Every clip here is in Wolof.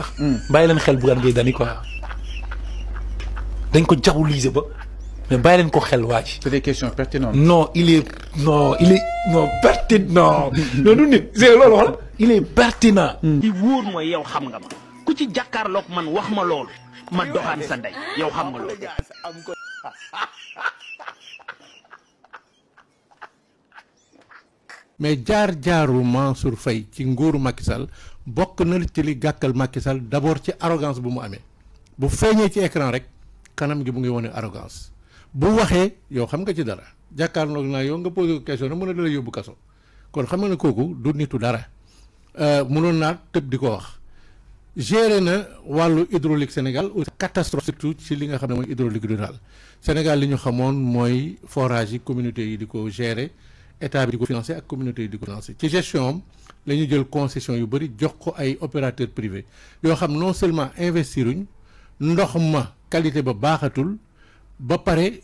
tax. bàyyi leen xel Bougane Gueye Dany quoi dañ ko diaboliser ba mais bàyyi leen ko xel waa ji. c'est des questions pertinentes. non pertinent non du nit c'est loolu wala il est pertinent. li wóor mooy yow xam nga ma ku ci jàkkaarloog man wax ma loolu ma doxaan sa ndey yow xam nga loolu. mais jaar-jaaru Mansour Faye ci nguuru Macky Sall bokk na ci li gàkkal Macky Sall d'abord ci arrogance bu mu amee bu feeñee ci écran rek kanam gi mu ngi wone arrogance bu waxee yow xam nga ci dara jàkkaarloog naa yow nga posé ko question na mën a dala yóbbu kaso kon xam nga ne kooku du nitu dara mënoon naa tëb di ko wax géré na wàllu hydraulique Sénégal ou catastrophe surtout ci li nga xam ne mooy hydraulique rural Sénégal li ñu xamoon mooy forage yi communauté yi di ko gérer état bi di ko financé ak communauté yi di ko financé ci gestion am la ñu jël concession yu bëri jox ko ay opérateurs privés yoo xam non seulement investiruñ ndox ma qualité ba baaxatul ba pare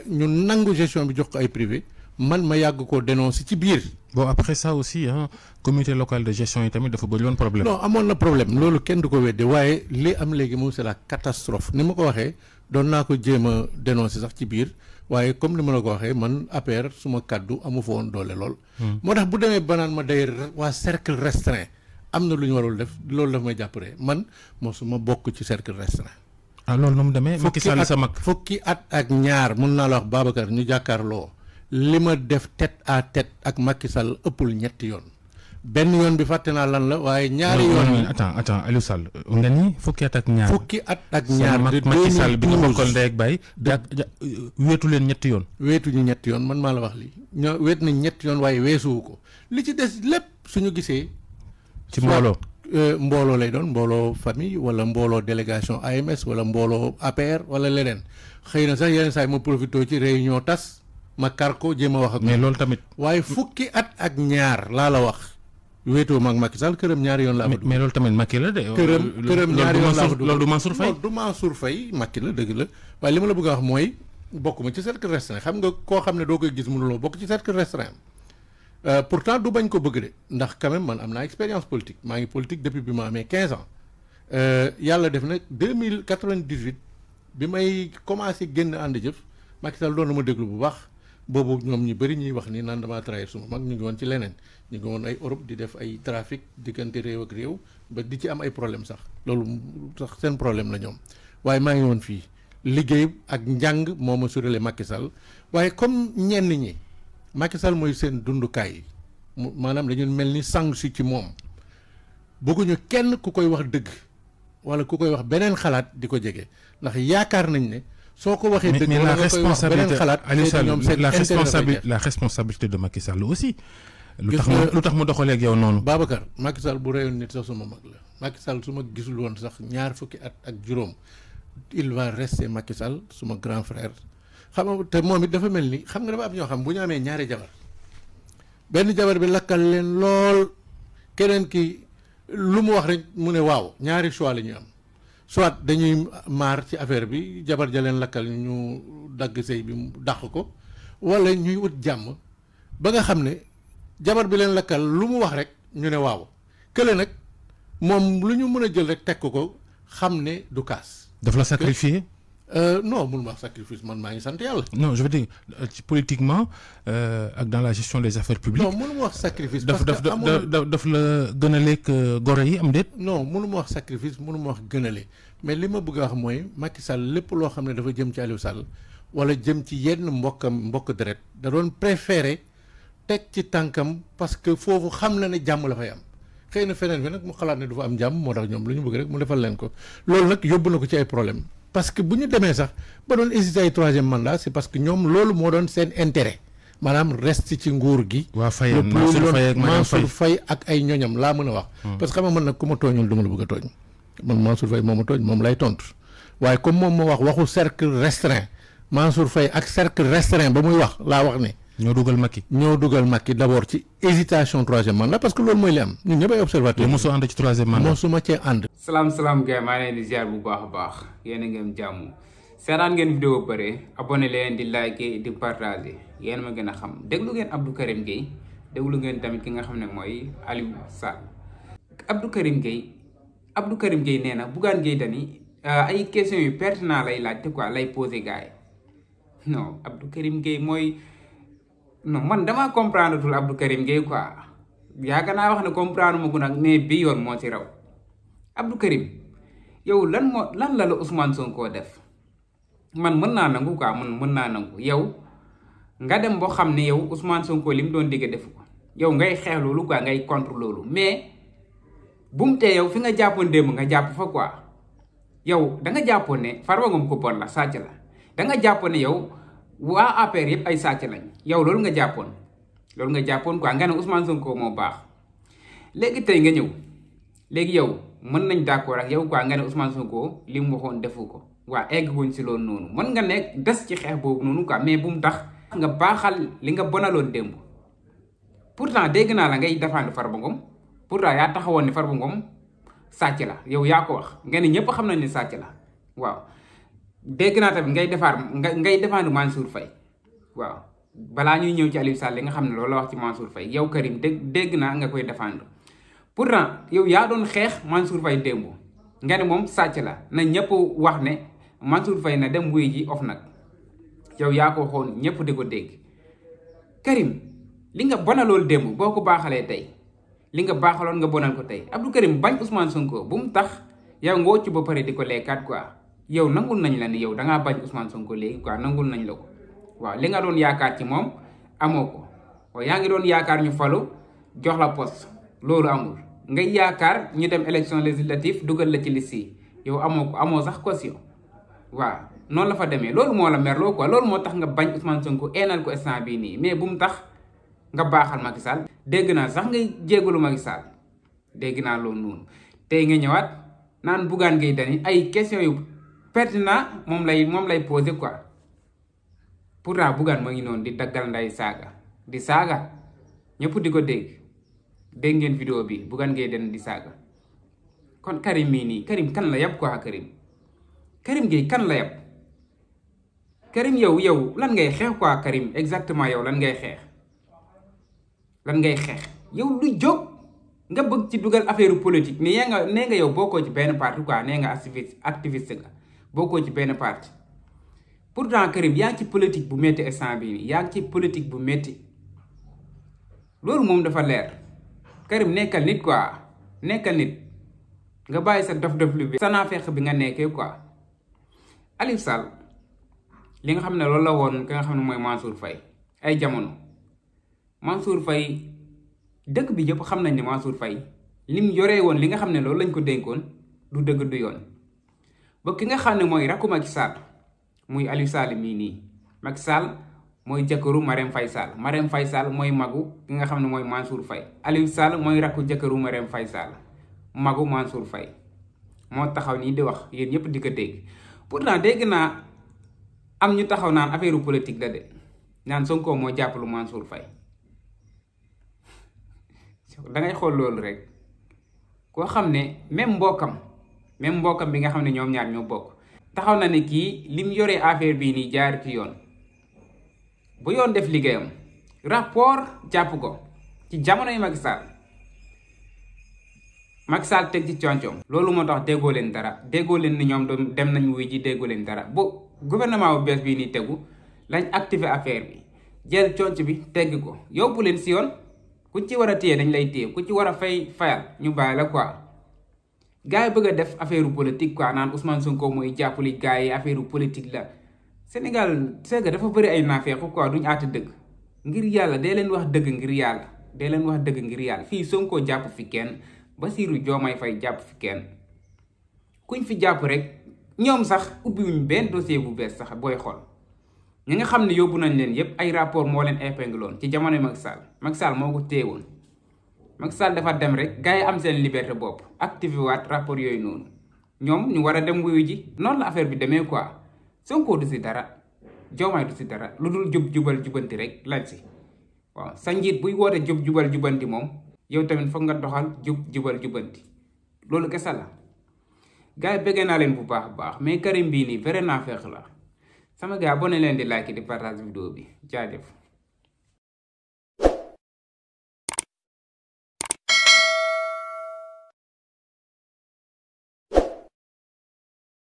ñu nangu gestion bi jox ko ay privé man ma yàgg koo dénoncé ci biir. bon après ça aussi comité local de gestion yi tamit dafa bëri woon problème. non amoon na problème loolu kenn du ko wedde waaye li am léegi moom c'est la catastrophe ni ma ko waxee doon naa ko jéem a dénoncé sax ci biir waaye comme ni ma la ko waxee man APR suma kàddu amu fa woon doole lool. moo tax bu demee banaan ma day waa cercle restreint am na lu ñu warul def loolu daf may jàppale man mosuma bokk ci cercle restreint. ah loolu nu mu demee. Macky Sall sa mag fukki at ak ñaar mun naa la wax Babacar ñu jàkkaarloo li ma def tête à tête ak Macky Sall ëppul ñetti yoon benn yoon bi fàtte naa lan la waaye ñaari yoon. attends Aliou Sall nga ni fukki at ak ñaar. fukki at ak ñaar de Macky Sall bi nga bokkal ndey ak baay weetu leen ñetti yoon. weetuñu ñetti yoon man maa la wax lii ñoo weet nañ ñetti yoon waaye weesuwu ko li ci des lépp suñu gisee. ci mbooloo. mbooloo lay doon mbooloo famille wala mbooloo délégation AMS wala mbooloo APR wala leneen xëy na sax yeneen saa yi ma profité ci réunion tas ma kar ko jéem a wax ak. mais loolu tamit. waaye fukki at ak ñaar laa la wax wéetoo ma ak Macky Sall këram ñaari yoon laa fa dugg. mais loolu tamit Macky la de. këram ñaari yoon laa fa dugg loolu du Mansour Faye. du Mansour Faye Macky la dëgg la waaye li ma la bëgg a wax mooy bokkuma ci cercle restreint xam nga koo xam ne doo koy gis mënuloo bokk ci cercle restreint. Pourtant du bañ ko bëgg de ndax quand même man am naa expérience politique maa ngi politique depuis bi ma amee 15 ans yàlla def na 2098 bi may commencé génn ànd jëf Macky Sall doon na ma déglu bu baax boobu ñoom ñu bëri ñuy wax ni naan damaa trahir suma mag ñu ngi woon ci leneen ñu ngi woon ay Europe di def ay trafic diggante réew ak réew ba di ci am ay problème sax loolu sax seen problème la ñoom waaye maa ngi woon fii liggéey ak njàng moo ma surale Macky Sall waaye comme ñenn ñi. Macky Sall mooy seen dundukaay yi maanaam dañu mel ni sang si ci moom bëgguñu kenn ku koy wax dëgg wala ku koy wax beneen xalaat di ko jege ndax yaakaar nañ ne soo ko waxee dëgg wala nga koy wax beneen xalaat la responsabilité de Macky Sall aussi lu tax mu doxalee ak yow noonu. Babacar Macky Sall bu reyoon nit sax suma mag la Macky Sall su ma gisul woon sax ñaar fukki at ak juróom il va rester Macky Sall suma grand frère. xam nga te moom it dafa mel ni xam nga dafa am ñoo xam bu ñu amee ñaari jabar benn jabar bi lakkal leen lool keneen ki lu mu wax rek mu ne waaw ñaari choix la ñuy am soit dañuy maar ci affaire bi jabar ja leen lakkal ñu dagg sëy bi mu dàq ko wala ñuy wut jàmm ba nga xam ne jabar bi leen lakkal lu mu wax rek ñu ne waaw kële nag moom lu ñu mën a jël rek teg ko xam ne du kaas. daf la sacrifier. Non mënu ma wax sacrifice man maa ngi sant yàlla. non je veux dire politiquement ak dans la gestion des affaires publiques. non mënu ma wax sacrifice. parce que daf la gënaleeg goro yi am déet. non mënu ma wax sacrifice mënu ma wax gënale mais li ma bëgg a wax mooy Macky Sall lépp loo xam ne dafa jëm ci Aliou Sall wala jëm ci yenn mbokk deret da doon préféré teg ci tànkam parce que foofu xam na ne jàmm la fay am xëy na feneen fi nag mu xalaat ne du fa am jàmm moo tax ñoom lu ñu bëgg rek mu defal leen ko loolu nag yóbbu na ko ci ay problème parce que bu ñu demee sax ba doon hésiter ay troisième mandat c'est parce que ñoom loolu moo doon seen intérêt maanaam reste ci nguur gi. waa Faye Mansour Faye ak ay ñoñam laa mën a wax. parce que xam nga man nag ku ma tooñul du ma la bëgg a tooñ. man Mansour Faye moo ma tooñ moom lay tontu waaye comme moom ma wax waxu cercle restreint Mansour Faye ak cercle restreint ba muy wax laa wax ne. ñoo dugal Macky d'abord ci hésitation troisième mandat parce que loolu mooy li am ñun ñëpp ay observateur. mosoo ànd ci troisième mandat mosuma cee ànd. salaam gars maa leen di ziar bu baax a baax yéen a ngeen jàmm seetaan ngeen vidéo pare abonné leen di liker di partager yéen ma gën a xam déglu ngeen Abdou Karim Gueye déglu ngeen tamit ki nga xam ne mooy Aliou Sall Abdou Karim Gueye Abdou Karim Gueye nee na Bougane Gueye Dany ay questions yu pertinent lay laajte quoi lay poser gars yi non Abdou Karim Gueye mooy non man damaa comprendre tul Abdou Karim Gueye quoi yaakaar naa wax ne comprendre ma ko nag mais bi yoon moo ci raw Abdou Karim yow lan la Ousmane Sonko def man mën naa nangu quoi man mën naa nangu yow nga dem boo xam ne yow Ousmane Sonko li mu doon digg def ko yow ngay xeex loolu quoi ngay contre loolu mais bu mu tee yow fi nga jàppoon démb nga jàpp fa quoi yow da nga jàppoon ne Farba Ngom ko bon la sàcc la da nga jàppoon ne yow waa APR yëpp ay sàcc lañ yow loolu nga jàppoon quoi nga ne Ousmane Sonko moo baax léegi tey nga ñëw léegi yow mën nañ d'accord ak yow quoi nga ne Ousmane Sonko li mu waxoon defu ko waa egg guñ si loolu noonu mën nga nekk des ci xeex boobu noonu quoi mais bu mu tax nga baaxal li nga bonaloon démb pourtant dégg naa la ngay défendre Farba Ngom pourtant yaa taxawoon ne Farba Ngom sàcc la yow yaa ko wax nga ne ñëpp xam nañ ne sàcc la waaw dégg naa tamit ngay défendre Mansour Faye waaw balaa ñuy ñëw ci Aliou Sall li nga xam ne loolu la wax ci Mansour Faye yow Karim dégg naa nga koy défendre pourtant yow yaa doon xeex Mansour Faye démb nga ne moom sàcc la na ñëpp wax ne Mansour Faye na dem wuy ji OFNAC yow yaa ko waxoon ñëpp di ko dégg Karim li nga bonalool démb boo ko baaxalee tey li nga baaxaloon nga bonal ko tey Abdou Karim bañ Ousmane Sonko bu mu tax yow nga wocc ba pare di ko lekkaat quoi yow nangul nañ la ni yow dangaa bañ Ousmane Sonko léegi quoi nangul nañ la ko waaw li nga doon yaakaar ci moom amoo ko waaw yaa ngi doon yaakaar ñu falu jox la poste loolu amul ngay yaakaar ñu dem élection législative dugal la ci liste yi yow amoo sax caution waaw noonu la fa demee loolu moo la merloo quoi loolu moo tax nga bañ Ousmane Sonko eenal ko instant bii nii mais bu mu tax nga baaxal Macky Sall dégg naa sax ngay jégalu Macky Sall dégg naa loolu noonu tey nga ñëwaat naan Bougane Gueye Dany ay question yu pertinent moom lay poser quoi pourtant Bougane moo ngi noonu di daggal nday di saaga ñëpp di ko dégg ngeen vidéo bi Bougane Gueye Dany di saaga kon Karim mii nii Karim kan la yab quoi Karim Gueye kan la yab Karim yow lan ngay xeex quoi Karim exactement yow lan ngay xeex yow lu jóg nga bëgg ci dugal affaire politique nee nga yow bokkoo ci benn parti quoi nee nga activiste nga bokkoo ci benn parti pourtant Karim yaa ngi ci politique bu métti instant bii nii yaa ngi ci politique bu métti loolu moom dafa leer Karim nekkal nit quoi nekkal nit nga bàyyi sa dof lu bi sa naafeq bi nga nekkee quoi Aliou Sall li nga xam ne loolu la woon ki nga xam ne mooy Mansour Faye ay jamono Mansour Faye dëkk bi yëpp xam nañ ne Mansour Faye lim yoree woon li nga xam ne loolu lañ ko dénkoon du dëgg du yoon ba ki nga xam ne mooy rakku Macky Sall muy Aliou Sall mii nii Macky Sall mooy jëkkëru Marème Faye Sall mooy magu ki nga xam ne mooy Mansour Faye Aliou Sall mooy rakku jëkkëru Marème Faye Sall magu Mansour Faye moo taxaw nii di wax yéen ñëpp di ko dégg pourtant dégg naa am ñu taxaw naan affaire politique la de naan Sonko moo jàppalu Mansour Faye dangay xool loolu rek koo xam ne même mbokkam bi nga xam ne ñoom ñaar ñoo bokk taxaw na ne kii lim yoree affaire bii nii jaar ci yoon bu yoon def liggéeyam rapport jàpp ko ci jamonoy Macky Sall teg ci cooncoom loolu moo tax déggoo leen dara déggoo leen ni ñoom dem nañ wuy ji déggoo leen dara bu gouvernement bu bees bii nii tegu lañ activé affaire bi jël coonc bi tegg ko yóbbu leen si yoon ku ci war a téye dañ lay téye ku ci war a fayal ñu bàyyi la quoi gars yi bëgg a def affaire politique quoi naan Ousmane Sonko mooy jàppali gars yi affaire politique la Sénégal c'est que dafa bëri ay naafeeku quoi duñ àtte dëgg ngir yàlla dee leen wax dëgg ngir yàlla fii Sonko jàpp fi kenn Bassirou Diomaye Faye jàpp fi kenn kuñ fi jàpp rek ñoom sax ubbiwuñ benn dossier bu bees sax booy xool ñi nga xam ne yóbbu nañ leen yépp ay rapport moo leen épingloon ci jamono Macky Sall moo ko téewoon Macky Sall dafa dem rek gars yi am seen liberté bopp activé waat rapport yooyu noonu ñoom ñu war a dem wuyu ji noonu la affaire bi demee quoi Sonko du si dara Diomaye du si dara lu dul jubal jubanti rek lañ si waaw sa njiit buy woote jubal jubanti moom yow tamit foog nga doxal jubal jubanti loolu kese la gars yi bëggee naa leen bu baax mais Karim bii nii vrai naafeq la sama gars abonné leen di like di partage vidéo bi jaajëf